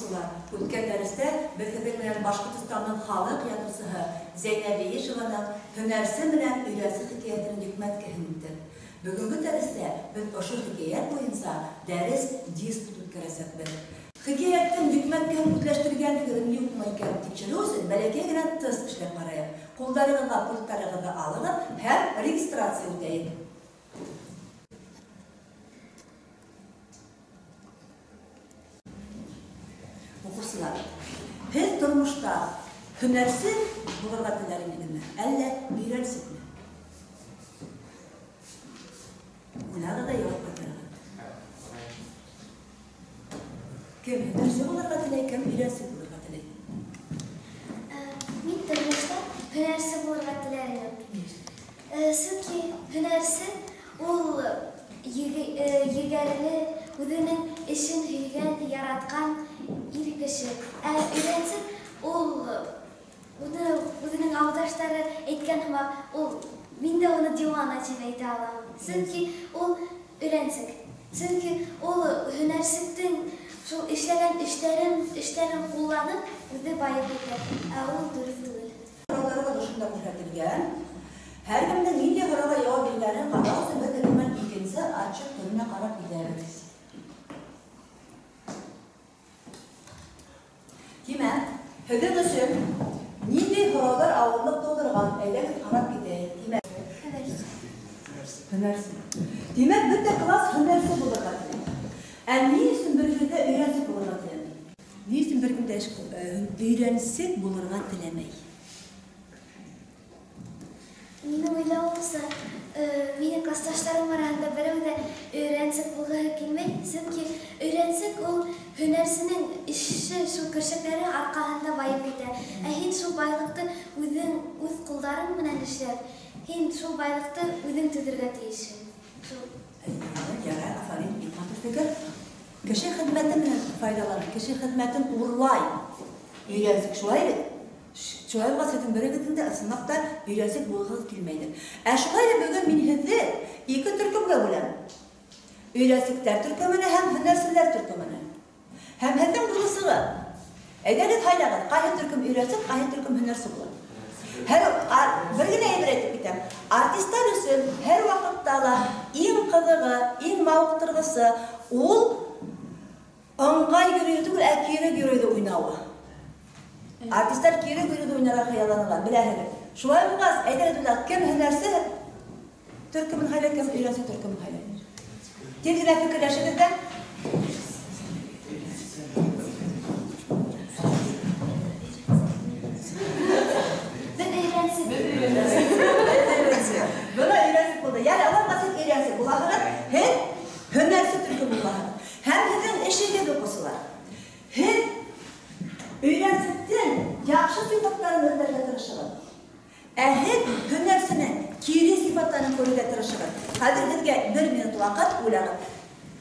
Укучылар, үткән дәрестә без һеҙҙең менән Башҡортостандың халыҡ яҙыусыһы Зәйнәб Биишеваның Һөнәрсе менән өйрәнсе хикәйәтенең йөкмәткеһен үттек. Бөгөнгө дәрестә беҙ ошо хикәйәт буйынса дәрес диспут үткәрәсәкбеҙ. Хикәйәттең йөкмәткеһен үҙләштергәнлегегеҙ юҡмы икәнен тикшереү өсөн бәләкәй генә тест эшләп ҡарайыҡ. Ҡулдарығыҙға пульттарығыҙҙы алығыҙ һәм регистрация үтәйек. Уҡыусылар, һеҙ тормошта һөнәрсе булырға теләр инегеҙме, әллә өйрәнсекме? Уйлағыҙ ҙа яуап ҡайтарығыҙ. Кем һөнәрсе булырға теләй, кем өйрәнсек булырға теләй? Мин тормошта һөнәрсе булырға теләр инем. Сөнки һөнәрсе ул егәрле, үҙенең эшен һөйгән, яратҡан ир кеше. Ә өйрәнсек ул уны үҙенең ауылдаштары әйткән һымаҡ, ул мин дә уны диуана тип әйтә алам. Сөнки ул өйрәнсек. Сөнки ул һөнәрсектең шул эшләгән эштәрен ҡулланып үҙе байып китә. Ә ул дөрөҫ түгел. Һорауҙарға ошонда күрһәтелгән. Һәр кемдең ниндәй һорауға яуап биргәнен ҡарау өсөн беҙ һеҙҙең икенсе отчет төрөнә ҡарап китәбеҙ. Тимәк, һеҙҙең өсөн ниндәй һорауҙар ауырлыҡ тыуҙырған, әйҙәгеҙ ҡарап китәйек. Тимәк, һөнәрсе. Тимәк, бөтә класс һөнәрсе булырға теләй. Ә ни өсөн бер җирҙә өйрәнсек булырға теләмәй? Ни өсөн бер кем дә өйрәнсек булырға теләмәй? Минең уйлауымса, минең классташтарым араһында берәү ҙә өйрәнсек булғыһы килмәй, сөнки өйрәнсек ул һөнәрсенең эше шул көршәктәре арҡаһында байып китә. Ә һин шул байлыҡты үҙең үҙ ҡулдарың менән эшләп, һин шул байлыҡты үҙең төҙөргә тейешһең. Шул. Ярай, афарин, бик матур фекер. Кеше хеҙмәте менән файҙалана, кеше хеҙмәтен урлай. Өйрәнсек шулай бит? Шулай булғас, һеҙҙең берегеҙҙең дә ысынлап та өйрәнсек булғығыҙ килмәйҙер. Ә шулай ҙа бөгөн мин һеҙҙе ике төркөмгә бүләм. Өйрәнсектәр төркөмөнә һәм һөнәрселәр төркөмөнә. Һәм һеҙҙең бурысығыҙ. Әйҙәгеҙ һайлағыҙ, ҡайһы төркөм өйрәнсек, ҡайһы төркөм һөнәрсе була. Бер генә әйбер әйтеп китәм. Артисттар өсөн һәр ваҡытта ла иң ҡыҙығы, иң мауыҡтырғысы ул ыңғай геройҙы түгел, ә кире геройҙы уйнауы. Артисттар кире геройҙы уйнарға хыялланалар, беләһегеҙ. Шулай булғас, әйҙәгеҙ уйлағыҙ, кем һөнәрсе төркөмөн һайлай, кем өйрәнсе төркөмөн һайлай. Тиҙ генә фекерләшегеҙ ҙә. Беҙ өйрәнсек. Беҙ өйрәнсек. Бына өйрәнсек булды. Йәнә уларға һеҙ өйрәнсек булаһығыҙ, һеҙ һөнәрсе төркөм булаһығыҙ. Һәм һеҙҙең эшегеҙ, уҡыусылар. Һеҙ өйрәнсектең яҡшы сифаттарын эҙләргә тырышығыҙ. Ә һеҙ һөнәрсенең кире сифаттарын күрергә тырышығыҙ. Хәҙер һеҙгә бер минут ваҡыт уйлағыҙ.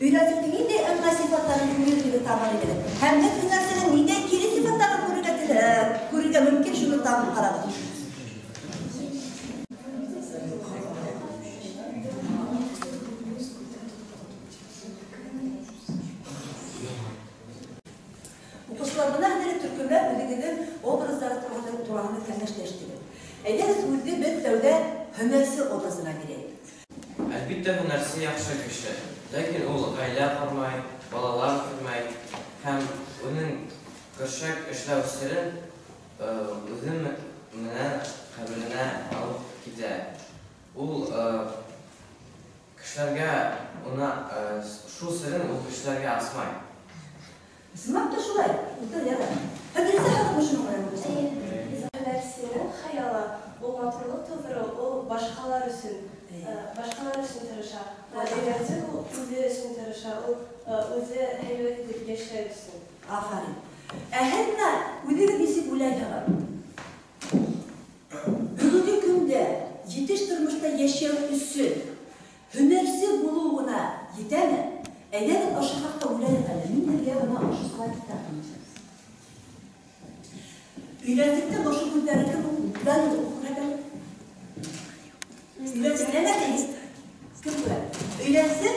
Өйрәнсектең ниндәй ыңғай сифаттарын күрергә табыр инегеҙ? Һәм һеҙ һөнәрсенең ниндәй кире сифаттарын күрергә мөмкин, шуны табып ҡарағыҙ. Уҡыусылар, бына һеҙҙең төркөмдә үҙегеҙҙең образдары тураһында кәңәшләштегеҙ. Әйҙәгеҙ, һүҙҙе беҙ тәүҙә һөнәрсе образына бирәйек. Әлбиттә, һөнәрсе яҡшы кеше, ләкин ул ғаилә ҡормай, балалар үҫтермәй һәм үҙенең көршәк эшләү серен үҙе менән ҡәберенә алып китә. Ул кешеләргә шул серен ул кешеләргә асмай. Ысынлап та шулай. Ултыр, ярай. Һеҙ ризаһығыҙмы шуның менән, уҡыусылар? Һөнәрсенең хыялы ул матурлыҡ тыуҙырыу, ул башҡалар өсөн тырыша. Ә өйрәнсек ул үҙе өсөн тырыша, ул үҙе һәйбәт итеп йәшәү өсөн. Афарин. Ә һеҙ бына үҙегеҙ нисек уйлайһығыҙ? Бөгөнгө көндә етеш тормошта йәшәү өсөн һөнәрсе булыу ғына етәме? Әйҙәгеҙ ошо хаҡта уйлайыҡ әле. Мин һеҙгә бына ошо слайдты тәҡдим итәм. Өйрәнсектең ошо һүҙҙәре кем уҡып әле? Өйрәнсек нәмә ти? Кем күрә? Өйрәнсек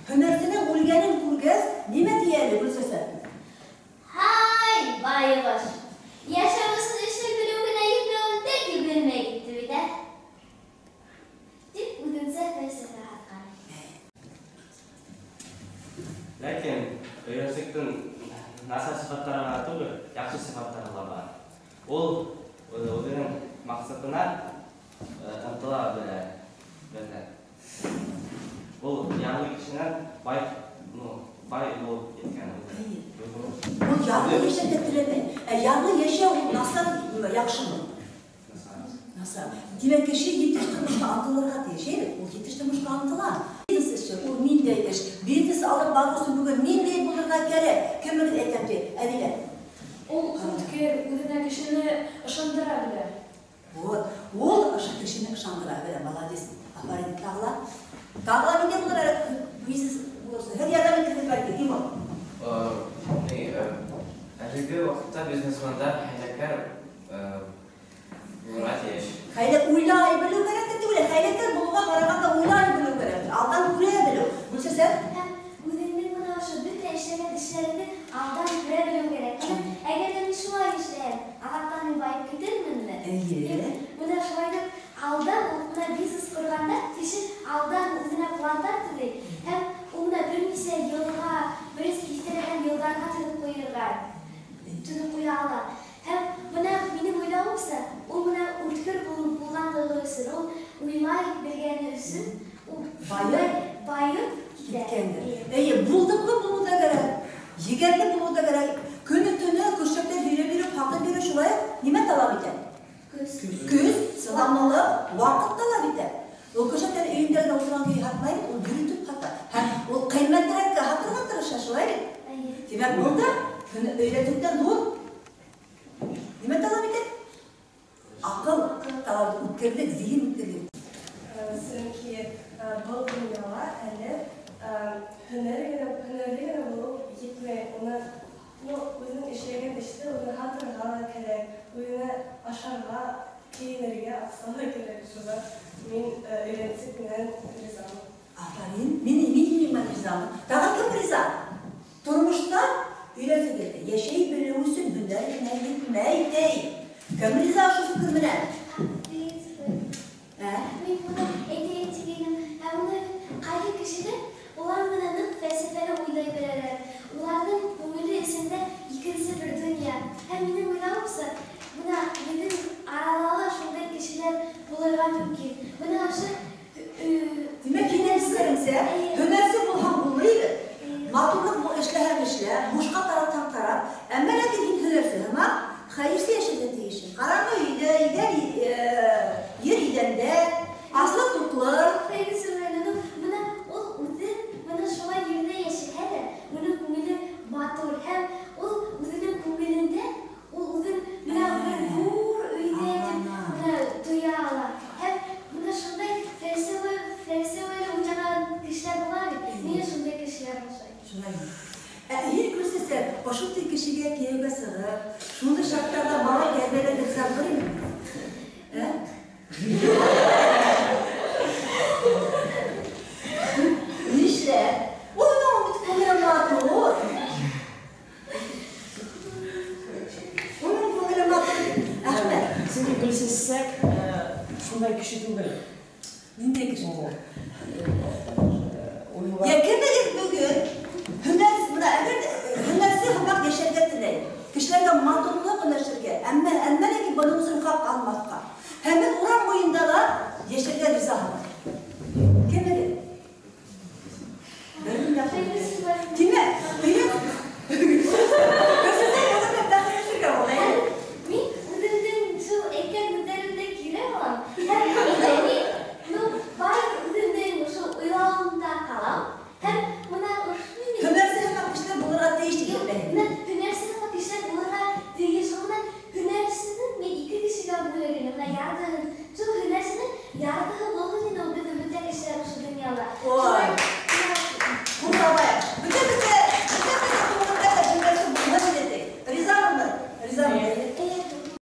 һөнәрсенең үлгәнен күргәс, нимә ти әле, Гөлсәсәк? Һай! насар сифаттары ғына түгел, яҡшы сифаттары ла бар. Ул үҙенең маҡсатына ынтыла белә. Ул ярлы кешенән бай, ну, бай булып киткән. Ул ярлы йәшәргә теләмәй. Ә ярлы йәшәү ул насар, яҡшымы? Насар. Тимәк, кеше етеш тормошҡа ынтылырға тейеш, әйбәт? Ул етеш тормошҡа ынтыла. Бизнес эше, ул ниндәй эш? Бизнес алып барыу өсөн бөгөн ниндәй булырға кәрәк? Кемегеҙ әйтәм ти? Әдилә. Ул үткер, үҙенә кешене ышандыра белә. Вот, ул ошо кешене ышандыра белә. Молодец. Афарин, тағы ла. Тағы ла ниндәй булыр әле бизнес булырса? Һеҙ ярҙам итерһегеҙ бәлки, Тимур? Әлеге ваҡытта бизнесмендар хәйләкәр булырға тейеш. Хәйлә уйлай белеү кәрәк тә түгел, хәйләкәр булыуға ҡарағанда уйлай белеү кәрәк, алдан күрә белеү. Гөлсәсәк? Һәм үҙеңдең бына ошо бөтә эшләгән эшләреңде алдан күрә белеү кәрәк. Әгәр ҙә мин шулай эшләһәм, аҙаҡтан мин байып китерменме? Эйе. Бына шулай итеп алдан ул бына бизнес ҡорғанда кеше алдан үҙенә пландар төҙөй һәм ул бына бер нисә йылға, бер тиҫтәләгән йылдарға төҙөп ҡуйырға, төҙөп ҡуя ала. Һәм бына минең уйлауымса, ул бына үткер булғанлығы өсөн, ул уйлай белгәне өсөн, ул байып китә. Киткәндер. Эйе, булдыҡлы булыу ҙа кәрәк, егәрле булыу ҙа кәрәк. Көнө-төнө көршәктәр биреп-биреп, һатып биреп шулай нимә талап итә? Көс. Көс, сыҙамлылыҡ, ваҡыт талап итә. Ул көршәктәр өйөндә генә ултырған көйө һатмай бит, ул йөрөтөп һата. Һәм ул ҡиммәтерәккә һатырға тырыша, шулай бит? Эйе. Тимәк, был да өйрәтеүҙән ҙур нимә талап итә? Аҡыл талап, үткерлек, зиһен үткерлек. Сөнки был донъяла әле һөнәрле генә булыу етмәй. Уны, ну, үҙенең эшләгән эште уны һатырға ла кәрәк, үҙенә ашарға, кейенергә аҡса ла кәрәк. Шуға мин өйрәнсек менән ризамын. Афарин, мин һинең ризамын. Тағы кем риза? Тормошта өйрәнсек итә, йәшәй белеү өсөн һөнәр генә етмәй ти. Кем риза ошо фекер менән? Ә? Мин быны әйтәйем тигәйнем. Ә бында бит ҡайһы кешеләр улар менән ныҡ фәлсәфәле уйлай беләләр. Уларҙың күңеле эсендә икенсе бер донъя. Һәм минең уйлауымса, бына беҙҙең арала ла шундай кешеләр булырға мөмкин. Бына ошо, Тимәк, һинең фекереңсә, һөнәрсе булһаң булмай бит. Матурлыҡ бул эшләһәң эшлә, бушҡа таратһаң тарат. Әммә ләкин һин һөнәрсе һымаҡ, хәйерсе йәшәргә тейешһең. Ҡараңғы өйҙә, ер иҙәндә, аслы туҡлы. Хәйерсе менән, бына ул үҙе бына шулай ерҙә йәшәһә лә, уның күңеле матур һәм ул үҙенең күңелендә, ул үҙен бына бер ҙур өйҙә тип бына тоя ала. Һәм бына шундай фәлсәфәле уйлаған кешеләр була бит. Миңә шундай кешеләр оҡшай. Шулаймы? Ә һин күрсәтсәң, ошондай кешегә кейәүгә сығып, шундай шарттарҙа бала тәрбиәләп риза булыр инеңме? Ә? Нишләп? Уның бит күңеле матур. Уның күңеле матур. Әхмәт. Сөнки Гөлсәсәк шундай кеше түгел. Ниндәй кеше? Уйлап. Я кемегеҙ бөгөн һөнәр, бына әгәр һөнәрсе һымаҡ йәшәргә теләй, кешеләргә матурлыҡ өләшергә, әммә ләкин бының өсөн хаҡ алмаҫҡа. Һәм беҙ урам буйында ла йәшәргә ризаһың.